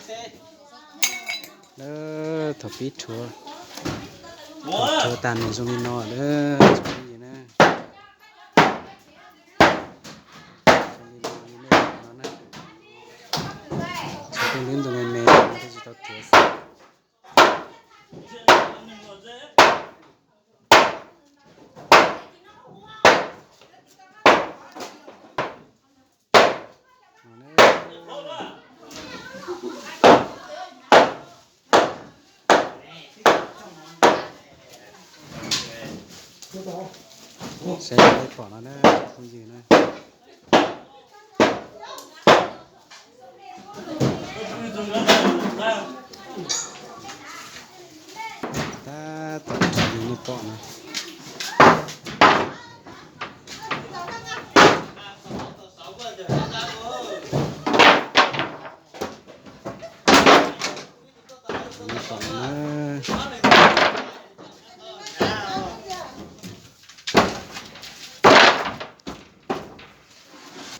Thaum pib rhuav, rhuav tag nws zoo li no na, tsoom phooj ywg na. Zoo li no, li nej pom no na. Tshuav tej lub ntug me me no thiaj tsis tau rhuav xwb. Saib li nej pom no na, tsoom phooj ywg na. Tab tom zoo li nej pom no. Nej pom no,